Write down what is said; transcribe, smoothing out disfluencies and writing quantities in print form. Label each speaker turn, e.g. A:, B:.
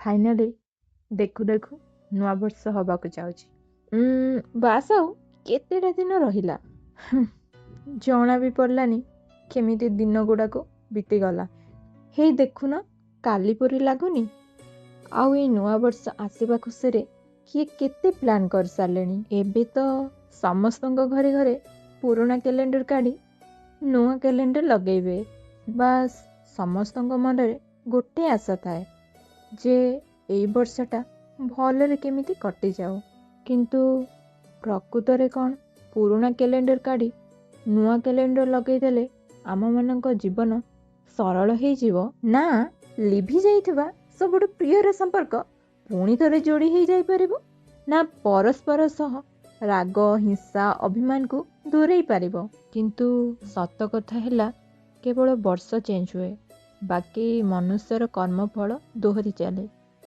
A: Finally ଦେଖୁ ଦେଖୁ ନୂଆବର୍ଷ ହେବାକୁ ଯାଉଛି। ବାସ୍, ଆଉ କେତେଟା ଦିନ ରହିଲା? ଜଣା ବି ପଡ଼ିଲାନି କେମିତି ଦିନ ଗୁଡ଼ାକ ବିତିଗଲା। ହେଇ ଦେଖୁନ, କାଲି ପରି ଲାଗୁନି। ଆଉ ଏଇ ନୂଆବର୍ଷ ଆସିବା ଖୁସିରେ କିଏ କେତେ ପ୍ଲାନ୍ କରିସାରିଲେଣି। ଏବେ ତ ସମସ୍ତଙ୍କ ଘରେ ଘରେ ପୁରୁଣା କ୍ୟାଲେଣ୍ଡର କାଢ଼ି ନୂଆ କ୍ୟାଲେଣ୍ଡର ଲଗେଇବେ। ବାସ୍, ସମସ୍ତଙ୍କ ମନରେ ଗୋଟେ ଆଶା ଥାଏ ଯେ ଏଇ ବର୍ଷଟା ଭଲରେ କେମିତି କଟିଯାଉ। କିନ୍ତୁ ପ୍ରକୃତରେ କ'ଣ ପୁରୁଣା କ୍ୟାଲେଣ୍ଡର କାଢ଼ି ନୂଆ କ୍ୟାଲେଣ୍ଡର ଲଗେଇଦେଲେ ଆମମାନଙ୍କ ଜୀବନ ସରଳ ହେଇଯିବ, ନା ଲିଭି ଯାଇଥିବା ସବୁଠୁ ପ୍ରିୟର ସମ୍ପର୍କ ପୁଣି ଥରେ ଯୋଡ଼ି ହେଇଯାଇପାରିବ, ନା ପରସ୍ପର ସହ ରାଗ, ହିଂସା, ଅଭିମାନକୁ ଦୂରେଇ ପାରିବ? କିନ୍ତୁ ସତ କଥା ହେଲା, କେବଳ ବର୍ଷ ଚେଞ୍ଜ ହୁଏ, ବାକି ମନୁଷ୍ୟର କର୍ମଫଳ ଦୋହରି ଚାଲେ।